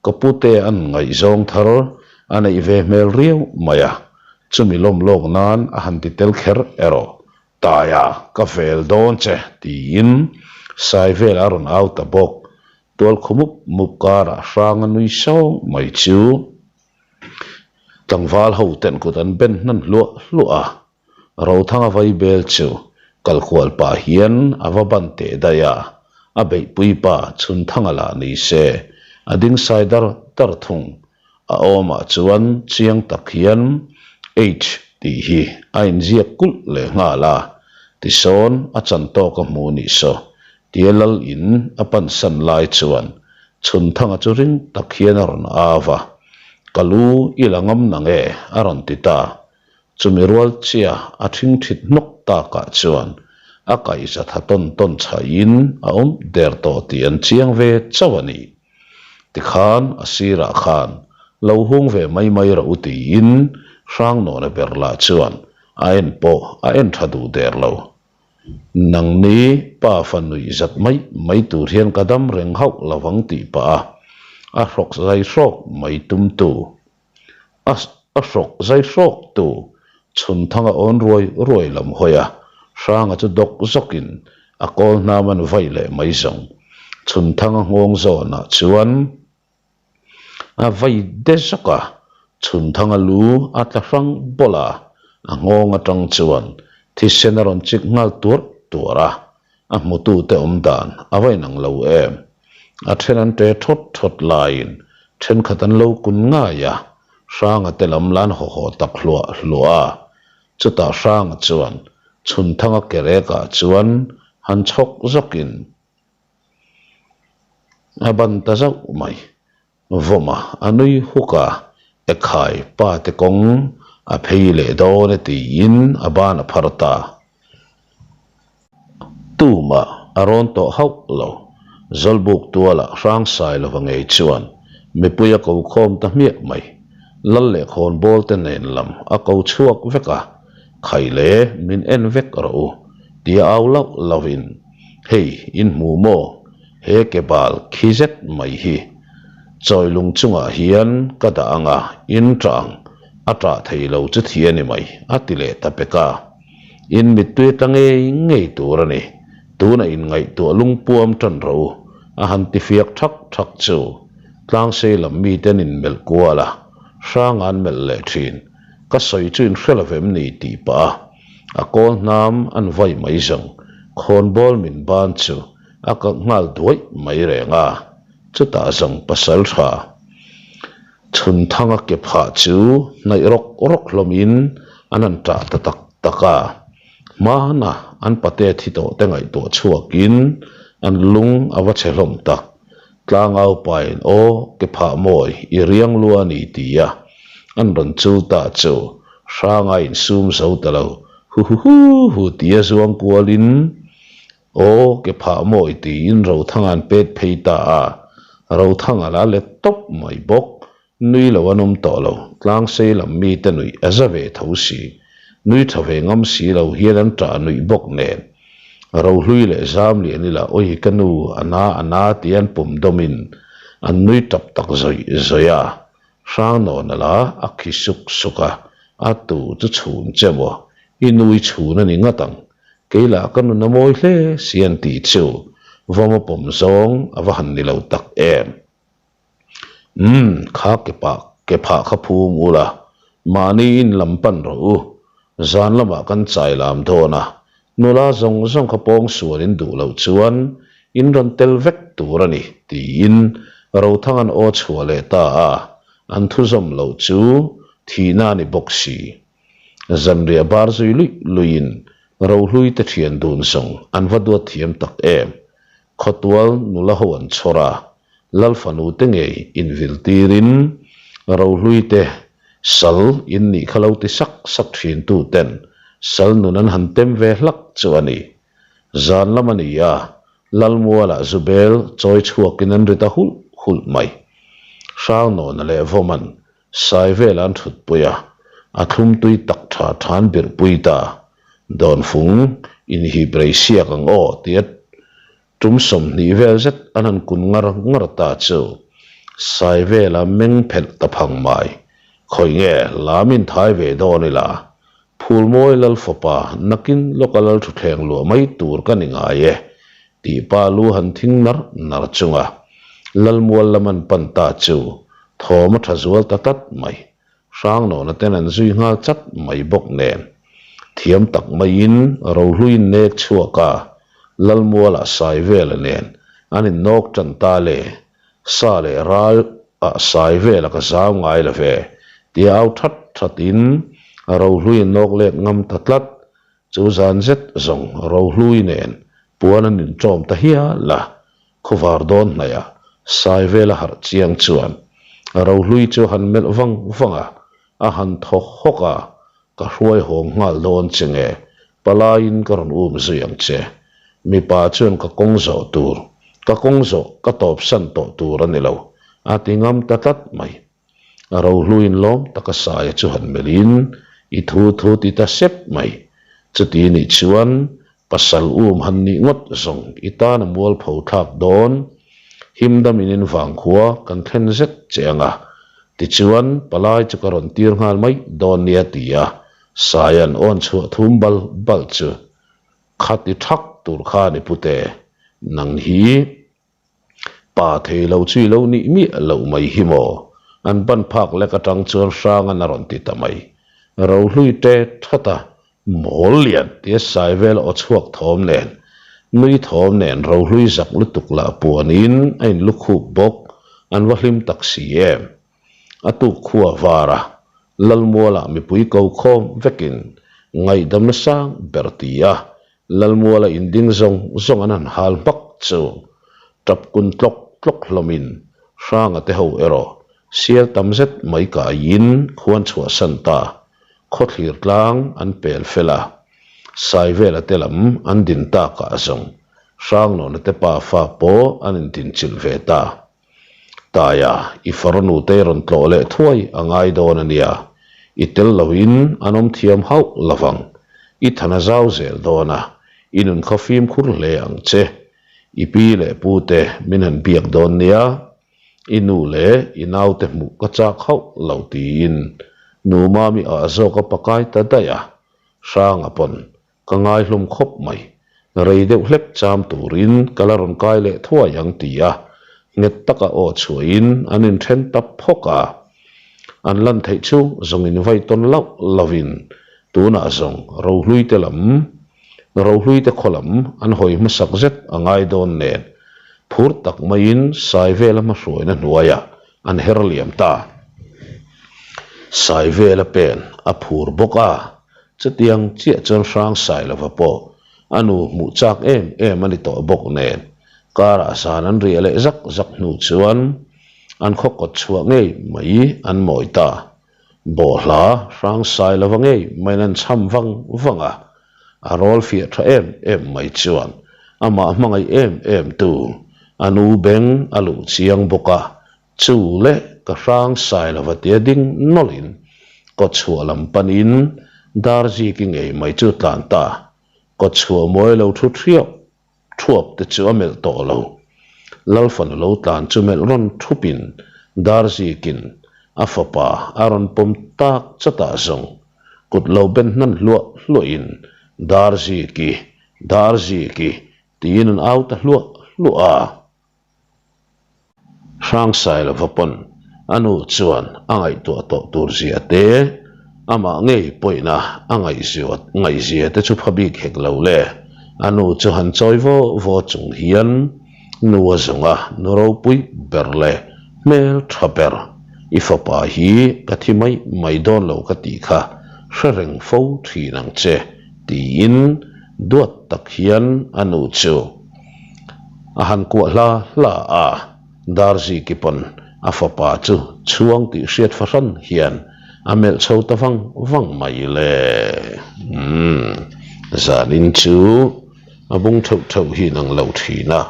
Ka pute an ngaihzawng thar a neih ve hmel riau mai a, chumi lawm lawk nan a han ti tel kher erawh, Taia, ka vel dawn che, tiin Saivela a rawn au ta bawk. Tualkhu mup mup karah hrang a nui sawng mai chu tlangval ho ten kut an ben hnan hluah hluah a. Rothanga vaibel chu kalkual pah hian a va ban teh daih a, a beihpui pa Chhunthanga lah ni se a ding sai dar dar thung. A awmah chuan chiang tak hian H tih hi a inziak kulh leh nghal a, tisawn a chan tawk a hmu nih saw tia lal in a pansan lai chuan Chhunthanga chu ring tak hian a rawn au a, Ka lu i la ngam nang e a rawn ti ta. Chumi rual chia a ṭhing ṭhit hnawk takah chuan a kaihza tha tawn tawn chhaihin a awm der tawh tih an chiang ve chauh a ni. Tikhan a sirah khan lo hung ve mai mai rawh u tiin Hrangnawna ber lah chuan a en pawh a en ṭha duh der lo. Nangni pa fa nuih zat mai mai tur hian ka dam reng hauh lo vang tih pah a a hrawk zai hrawk mai tumtu A a hrawk zai hrawk tu Chhunthanga awn ruai ruai lam hawi a, Hranga chu dawk zawkin a kawl hnam an vai leh mai zawng. Chhunthanga nghawng zawnah chuan a vai de zawk a, Chhunthanga lu a tla hrang bawlh a, a nghawng atang chuan thisen a rawn chik nghal tuarh tuarh a, A hmutute awm dan a va inang lo em? A then an ṭe thawt thawt laiin thenkhat an lo kun ngai a, Hranga te lam la an haw haw tak hluah hluah a. Chutah Hranga chuan Chhunthanga kerekah chuan han chhawk zawkin a ban ta zauh mai. Vawma a nui huk a, Ekhai pa te kawng a phei leh dawn e tiin a ban a phar ta. Tumah a rawn tawh hauh lo. Zawlbuk tualah Hrangsai lova ngei chuan mipui a ko khawm ta hmiah mai. Lal leh khawnbawl te nen lam a ko chhuak vek a, Khai le min en vek rawh u tia au lauh lauhin, Hei in hmu maw? He ke bal khi zet mai hi chawi lung chungah hian ka dah ang a, in ṭah ang, a ṭah thei lo chu thi a ni mai, a ti leh ta pek a. In mittui tla ngei ngei tur a ni, tunah in ngaihtuah lungpuam ṭan rawh u, a han ti fiak ṭhak ṭhak chu. Tlangsei lam miten in melh kual a, hrang an melh leh ṭhin. Ka sawi chu in hre lo vem ni tih pah a, a kawl hnam an vai mai zawng, khawnbawl min ban chu A kak nghal duaih mai reng a, chutah zawng pasal tha Chhunthanga ke phah chu hnaih rawk rawk hlawmin an han ṭah ta tak tak a. Hmana an pate thi tawh te ngaihtuah chhuakin an lung a va chhe hlawm tak. Tlangau pain aw ke phah mawi i riang lua a ni ti a, an rawn chul ta chu Hranga insum zo ta lo hu hu hu hu tia zuang kualin Aw, ke phah mawi tiin Rothanga an pet phei ta a, Rothanga la let tawp mai bawk. Nui lo an awm tawh lo, tlangsei lam mite nuih a za ve tho si. Nui tha ve ngam si lo hian an ṭah nuih bawk nen. Rohlui leh Zamlian ila awi ka nu a na a na tia an pum dawmin an nui tap tak zawih zawih a. Hrangnawn a la a khi suk suk a, a tu chu chhun che maw, i nui chhun a ni ngat ang. Kei lah ka nun a mawi hle si an tih chu vawma pawm zawng a va han ni lo tak em. Umm, kha ke pah ke phah kha phum ula, mahni in lam pan rawh u. Zan lamah kan chai lam dawn a, nula zawng zawng kha pawng sual in duh loh chuan in rawn tel vek tur a ni tiin Rothanga'n aw chhuah leh ta a, an thuzawm loh chu thihna a ni bawk si. Zanriah bar zui luih luihin Rohlui te thian dun zawng an va duat thiam tak em. Khawtual nula ho an chhawr a, Lal fanu te ngei invil tirin Rohlui te sal in nih kha lo ti sak sak thin tu ten sal nun an han tem ve hlak chu a ni. Zan lam a ni a, Lalmualah Zubel chawi chhuakin an ri ta hulh hulh mai. Hrangnawna leh Vawman Sai vel an thutpui a, a thlum tui tak tha than birhpui ta. Dawnfung inhip rei siak ang aw tia tum 20 vel zet an han kun ngar ngar ta chu sai vela meng phelh ta phang mai. Khawi nge lam in thai ve dawn ila, Phulmawi lal fapa nakin lawka lal thutthleng luah mai tur ka ni ngai e tih pa lu han thing nar nar chunga Lalmual lam an pan ta chu thawm a tha zual ta tlat mai. Hrangnawna ten an zui nghal chat mai bawk nen. Thiam tak maiin Rohluiin nek chhuak a, Lalmuala Saivela nen an innawk tan ta le. Sa leh ral ah Saivela ka zau ngai lo ve, tia au that that in Rohluiin nawk let ngam ta tlat. Chu zan zet zawng Rohlui nen puan an inṭawm ta hial a, khawvar dawn hnaihah Saivela harh chiang chuan Rohlui chu a han melh vang vang a, a han thaw hawk a, Ka hruai hawng nghal dawn che nge, palaiin ka rawn um zui ang che. Mipa chuan ka kawng zawh tur, ka kawng zawh ka tawpsan tawh tur a ni lo, a ti ngam ta tlat mai. A rohluin lawm taka saia chu han melhin, I thu thu ti ta sep mai. Chuti nih chuan pasal um han nih ngawt zawng i tan a mualpho thlak dawn. Himdam in in vangkhua kan thlen zet che ang a. Tichuan palai chu ka rawn tir nghal mai dawn nia ti a Saia'n awn chhuah thum bal bal chu khati thak tur khan i pute nang hi Pa thei lo chu i lo nih miah loh mai hi maw? An ban phak lek atang chuan Hrangan a rawn ti ta mai. Rohlui te that a, mawl lian tia sai vel aw chhuak thawm nen, nui thawm nen Rohlui zak lutuk lah puanin a inlukhup bawk, an va hlim tak si em. A tuk khua var a, Lalmualah mipui ko khawm vekin ngaihdamna sang ber ti a, Lalmuala inding zawng zawng an han hal hmak chu tap kun tlawk tlawk hlawmin Hranga te ho erawh sial tam zet mai kaiin khuan chhuahsan ta khawthlir tlang an pel fel a, Saivela te lam an din takah zawng Hrangnawna te pafa pawh an intinchilh ve ta. Taia, i farnu te rawn tlawh leh thuai a ngai dawn a nia. I tel loin an awm thiam hauh lovang. I than a zau zel dawn a, i nun kha fimkhur hle ang che. I pi leh pu te min han biak dawn nia. I nu leh i naute hmuh ka chak hauh lo tiin nu Mami ah zawk a pakai ta daih a, Hranga pawn Ka ngaihlawm khawp mai. Rei deuh hlek cham turin ka la rawn kai leh thuai ang ti a, nghet taka aw chhuahin an inthen ta phawk a. An lan theih chu zawng invai tawn lauh lovin tunah zawng Rohluite lam, Rohluite khaw lam an hawi hmasak zet a ngai dawn nen phur tak maiin Saivela hmahruaina hnuaiah an her liam ta. Saivela pen a phur bawk a, Chutiang chiah chuan hrang sai lova pawh a nu hmuh chak em em a ni tawh bawk nen, karah zan an riah leh zak zak hnu chuan an khaw kawt chhuah ngei mai an mawi ta. Bawhhla hrang sai lova ngei maiin an cham vang vang a, a rawl fiah tha em em mai chuan amah hmangaih em em tu a nu beng a luh chiang bawk a, Chu leh ka hrang sai lova tia ding nawlhin kawtchhuah lam panin Darziki ngei mai chu tlan ta. Kawtchhuah mawi lo thu thiau thuap te chu a melh tawh lo. Lalfanu lo tlan chu melh rawn thupin Darzikin a fapa a rawn pawm tak chawtah zawng kut lo ben hnan hluah hluahin Darziki, Darziki tiin an au ta hluah hluah a. Hrangsailova pawn a nu chuan a ngaihtuah tawh tur zia te, amah ngei pawihna a ngaihzia te chu pha bik hek lo le. A nu chu han chawi vaw vaw chung hian nu a zawng a, nu ropui ber leh hmel tha ber, i fapa hi ka thi mai mai dawn lo ka tih kha hre reng fo thin ang che, tiin duat tak hian a nu chu A han kuah hla hla a, Darziki pawn a fapa chu chhuang tih hriat fahran hian a melh chho ta vang vang mai le. Umm, zanin chu a bung theuh theuh hi nang lo thin a,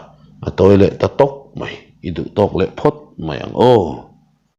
a tawi leh ta tawk mai, i duh tawk leh phawt mai ang aw.